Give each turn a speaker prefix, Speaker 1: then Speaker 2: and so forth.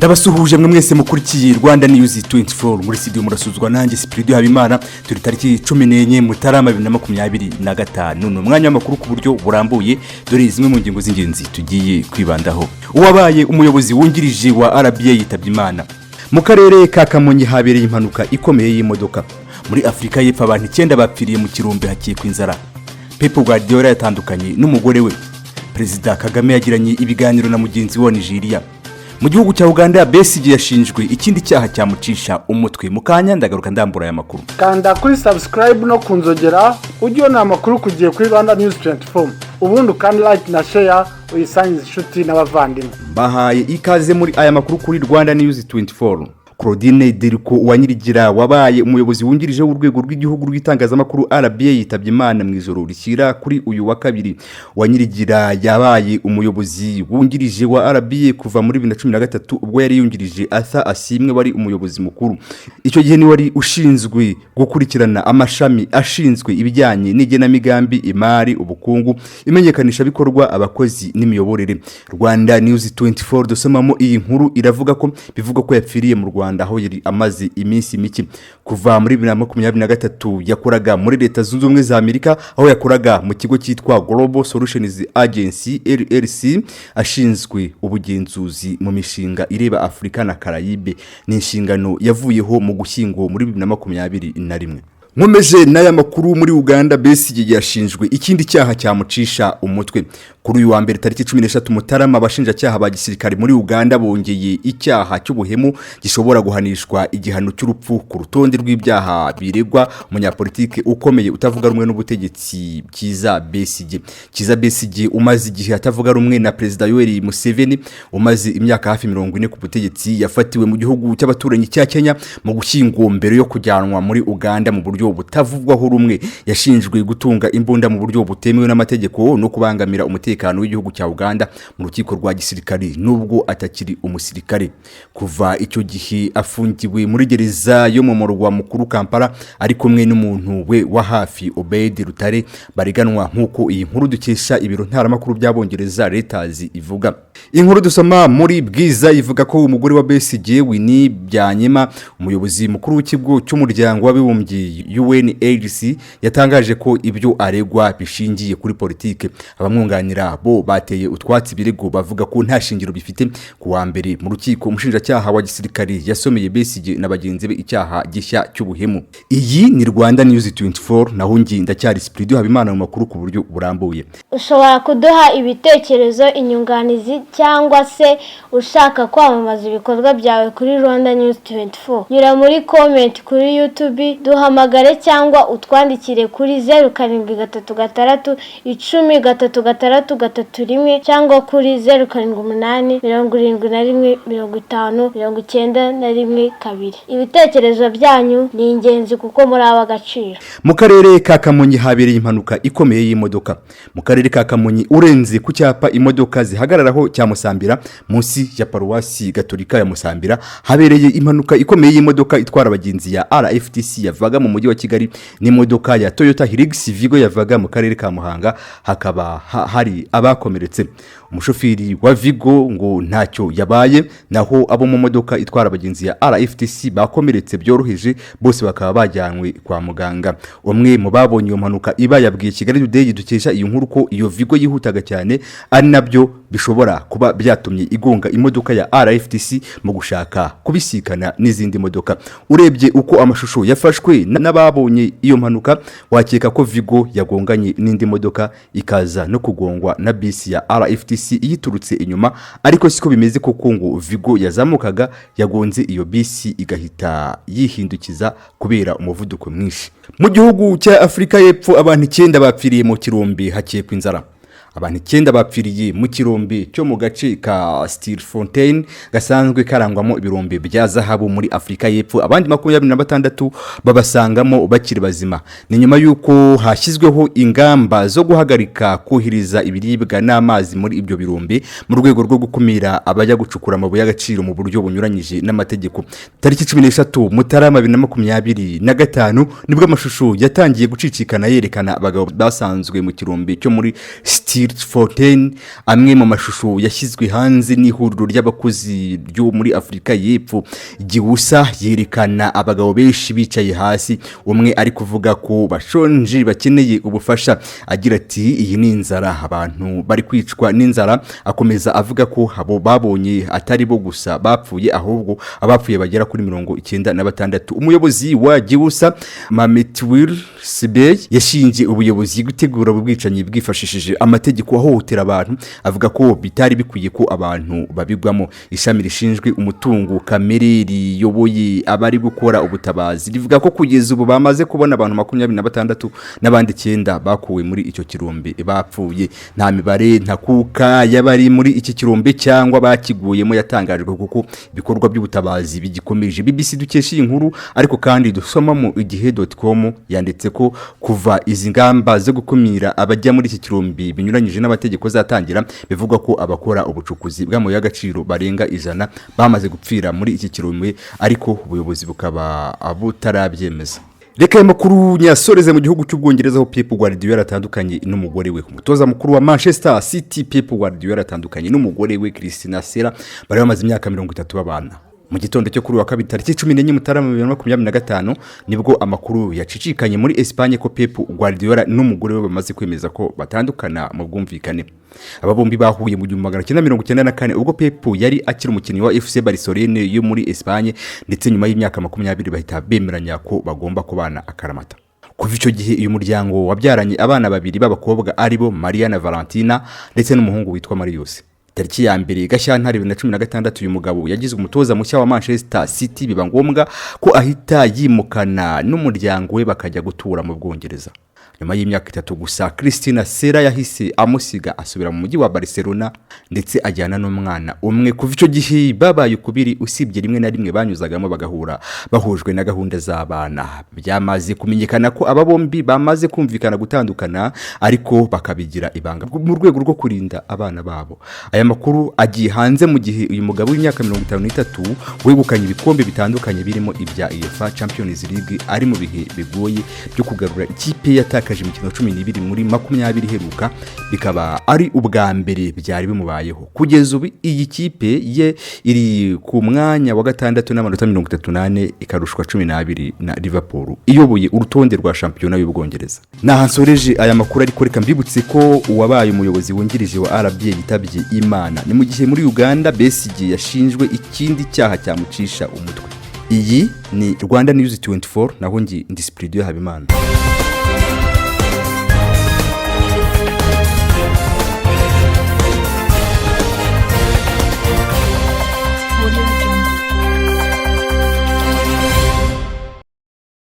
Speaker 1: Ndabasuhuje mwe mwese mukurikiye Rwanda News 24. Muri studio murasuzwa nanjye Sipiridio Habimana. Turi tariki 14 Mutarama 2025. Ni umwanya w'amakuru ku buryo burambuye. Dore zimwe mu ngingo z'ingenzi tugiye kwibandaho. Uwabaye umuyobozi wungirije wa RBA yitabye Imana. Mu karere ka Kamonyi habereye impanuka ikomeye y'imodoka. Muri Afurika y'Epfo abantu 9 bapfiriye mu kirombe hakekwa inzara. Pep Guardiola yatandukanye n'umugore we. Perezida Kagame yagiranye ibiganiro na mugenzi we wa Nigeria. Mu gihugu cya Uganda, Besigye yashinjwe ikindi cyaha cyamucisha umutwe. Mu kanya ndagaruka ndambura aya makuru.
Speaker 2: Kanda kuri subscribe no kunzogera ujye ubona amakuru ku gihe kuri Rwanda News 24, ubundi ukandi like na share uyisangize inshuti n'abavandimwe.
Speaker 1: Bahaye ikaze muri aya makuru kuri Rwanda News 24. Claudine Deriko Uwanyirigira wabaye umuyobozi wungirije w'urwego rw'igihugu rw'itangazamakuru RBA yitabye Imana mu ijoro rishyira kuri uyu wa kabiri. Uwanyirigira yabaye umuyobozi wungirije wa RBA kuva muri 2013, ubwo yari yungirije Arthur Asimwe wari umuyobozi mukuru. Icyo gihe ni wari ushinzwe gukurikirana amashami ashinzwe ibijyanye n'igenamigambi, imari, ubukungu, imenyekanishabikorwa, abakozi n'imiyoborere. Rwanda News 24 dusomamo iyi nkuru iravuga ko bivugwa ko yapfiriye mu Rwanda aho yari amaze iminsi mike. Kuva muri 2023 yakoraga muri Leta Zunze Ubumwe za Amerika, aho yakoraga mu kigo cyitwa Global Solutions Agency LLC, ashinzwe ubugenzuzi mu mishinga ireba Afurika na Caraïbe. Ni inshingano yavuyeho mu Gushyingo muri 2021. Nkomeje n'aya makuru, muri Uganda Besigye yashinjwe ikindi cyaha cyamucisha umutwe. Kuri uyu wa mbere tariki 13 Mutarama, abashinjacyaha ba gisirikare muri Uganda bongeye icyaha cy'ubuhemu gishobora guhanishwa igihano cy'urupfu ku rutonde rw'ibyaha biregwa umunyapolitike ukomeye utavuga rumwe n'ubutegetsi Kiza Besigye. Kiza Besigye umaze igihe atavuga rumwe na Perezida Yoweri Museveni umaze imyaka hafi 40 ku butegetsi, yafatiwe mu gihugu cy'abaturanyi cya Kenya mu Gushyingo mbere yo kujyanwa muri Uganda mu buryo butavugwaho rumwe. Yashinjwe gutunga imbunda mu buryo butemewe n'amategeko no kubangamira umutekano w'igihugu cya Uganda mu rukiko rwa gisirikare, nubwo atakiri umusirikare. Kuva icyo gihe afungiwe muri gereza yo mu murwa mukuru Kampala, ari kumwe n'umuntu we wa hafi Obed Rutare bariganwa, nk'uko iyi nkuru dukesha ibiro ntaramakuru by'Abongereza Reuters ivuga. Inkuru dusoma muri Bwiza ivuga ko umugore wa Besigye, Winnie Byanyima, umuyobozi mukuru w'ikigo cy'umuryango w'abibumbye UNHC, yatangaje ko ibyo aregwa bishingiye kuri politike. Abamwunganira bo bateye utwatsi ibirego, bavuga ko nta shingiro bifite. Ku wa mbere mu rukiko, umushinjacyaha wa gisirikare yasomeye Besigye na bagenzi be icyaha gishya cy'ubuhemu. Iyi ni Rwanda News 24, naho ngi ndacyari Spridio Habimana mu makuru ku buryo burambuye.
Speaker 3: Ushobora kuduha ibitekerezo, inyunganizi cyangwa se ushaka kwamamaza ibikorwa byawe kuri Rwanda News 24. Nyura muri comment kuri YouTube, duhamagare cyangwa utwandikire kuri 0736103631 cyangwa kuri 07877591 2. Ibitekerezo byanyu ni ingenzi kuko muri ab'agaciro.
Speaker 1: Mu karere ka Kamonyi habereye impanuka ikomeye y'imodoka. Mu karere ka Kamonyi, urenze ku cyapa imodoka zihagararaho cya Musambira, munsi ya Paruwasi Gatolika ya Musambira, habereye impanuka ikomeye y'imodoka itwara abagenzi ya RFTC yavaga mu mujyi wa Kigali n'imodoka ya Toyota Hilux Vigo yavaga mu karere ka Muhanga, hakaba hari abakomeretse. Umushoferi wa Vigo ngo ntacyo yabaye, naho abo mu modoka itwara abagenzi ya RFTC bakomeretse byoroheje, bose bakaba bajyanywe kwa muganga. Umwe mu babonye iyo mpanuka iba yabwiye Kigali Today dukesha iyi nkuru ko iyo Vigo yihutaga cyane, ari nabyo bishobora kuba byatumye igonga imodoka ya RFTC mu gushaka kubisikana n'izindi modoka. Urebye uko amashusho yafashwe n'ababonye iyo mpanuka, wakeka ko Vigo yagonganye n'indi modoka ikaza no kugongwa na bisi ya RFTC iyiturutse inyuma, ariko siko bimeze, kuko ngo Vigo yazamukaga yagonze iyo bisi igahita yihindukiza kubera umuvuduko mwinshi. Mu gihugu cya Afurika y'Epfo abantu 9 bapfiriye mu kirombe hakekwa inzara. Abantu 9 bapfiriye mu kirombe cyo mu gace ka Stilfontein gasanzwe karangwamo ibirombe bya zahabu muri Afurika y'Epfo, abandi 26 babasangamo bakiri bazima. Ni nyuma y'uko hashyizweho ingamba zo guhagarika kohereza ibiribwa n'amazi muri ibyo birombe mu rwego rwo gukumira abajya gucukura amabuye y'agaciro mu buryo bunyuranyije n'amategeko. Tariki 13 Mutarama 2025 nibwo amashusho yatangiye gucicikana yerekana abagabo basanzwe mu kirombe cyo muri Stilfontein. Amwe mu mashusho yashyizwe hanze n'ihuriro ry'abakozi ryo muri Afurika y'Epfo GIWUSA yerekana abagabo benshi bicaye hasi, umwe ari kuvuga ko bashonje, bakeneye ubufasha, agira ati: "Iyi ni inzara, abantu bari kwicwa n'inzara." Akomeza avuga ko abo babonye atari bo gusa bapfuye, ahubwo abapfuye bagera kuri 96. Umuyobozi wa GIWUSA, Mametlwe Sebei, yashinje ubuyobozi gutegura ubu bwicanyi bwifashishije amategeko ahohotera abantu, avuga ko bitari bikwiye ko abantu babigwamo. Ishami rishinzwe umutungo kamere riyoboye abari gukora ubutabazi rivuga ko kugeza ubu bamaze kubona abantu 26 n'abandi 9 bakuwe muri icyo kirombe bapfuye. Nta mibare ntakuka y'abari muri iki kirombe cyangwa bakiguyemo yatangajwe, kuko ibikorwa by'ubutabazi bigikomeje. BBC dukesha iyi nkuru, ariko kandi dusoma mu igihe.com, yanditse ko kuva izi ngamba zo gukumira abajya muri iki kirombe binyuranyije n'amategeko zatangira, bivugwa ko abakora ubucukuzi bw'amabuye y'agaciro barenga 100 bamaze gupfira muri iki kirombe, ariko ubuyobozi bukaba butarabyemeza. Reka aya makuru nyasoreze mu gihugu cy'Ubwongereza, aho Pep Guardiola atandukanye n'umugore we. Umutoza mukuru wa Manchester City, Pep Guardiola, atandukanye n'umugore we Christina Sera bari bamaze imyaka 30 babana. Mu gitondo cyo kuri uyu wa kabiri, tariki 14 Mutarama 2025, nibwo amakuru yacicikanye muri Espagne ko Pep Guardiola n'umugore we bamaze kwemeza ko batandukana mu bwumvikane. Aba bombi bahuye mu 1994, ubwo Pep yari akiri umukinnyi wa FC Barcelone yo muri Espagne, ndetse nyuma y'imyaka 20 bahita bemeranya ko bagomba kubana akaramata. Kuva icyo gihe uyu muryango wabyaranye abana babiri b'abakobwa, aribo Maria na Valentina, ndetse n'umuhungu witwa Marius. Tariki ya 1 Gashyantare 2016, uyu mugabo yagizwe umutoza mushya wa Manchester City, biba ngombwa ko ahita yimukana n'umuryango we bakajya gutura mu Bwongereza. Nyuma y'imyaka 3 gusa, Christina Sera yahise amusiga, asubira mu mujyi wa Barcelona, ndetse ajyana n'umwana umwe. Kuva icyo gihe babaye ukubiri, usibye rimwe na rimwe banyuzagamo bagahura bahujwe na gahunda z'abana. Byamaze kumenyekana ko aba bombi bamaze kumvikana gutandukana, ariko bakabigira ibanga mu rwego rwo kurinda abana babo. Aya makuru agiye hanze mu gihe uyu mugabo w'imyaka 53 wegukanye ibikombe bitandukanye birimo ibya UEFA Champions League ari mu bihe bigoye byo kugarura ikipe yatakaje imikino 12 muri 20 iheruka, bikaba ari ubwa mbere byari bimubayeho. Kugeza ubu iyi kipe ye iri ku mwanya wa gatandatu n'amanota 34, ikarushwa 12 na Liverpool iyoboye urutonde rwa shampiyona y'Ubwongereza. Naha nsoreje aya makuru, ariko reka mbibutse ko uwabaye umuyobozi wungirije wa RBA yitabye Imana. Ni mu gihe muri Uganda Besigye yashinjwe ikindi cyaha cyamucisha umutwe. Iyi ni Rwanda News 24, naho ngi ndi Spridio Habimana.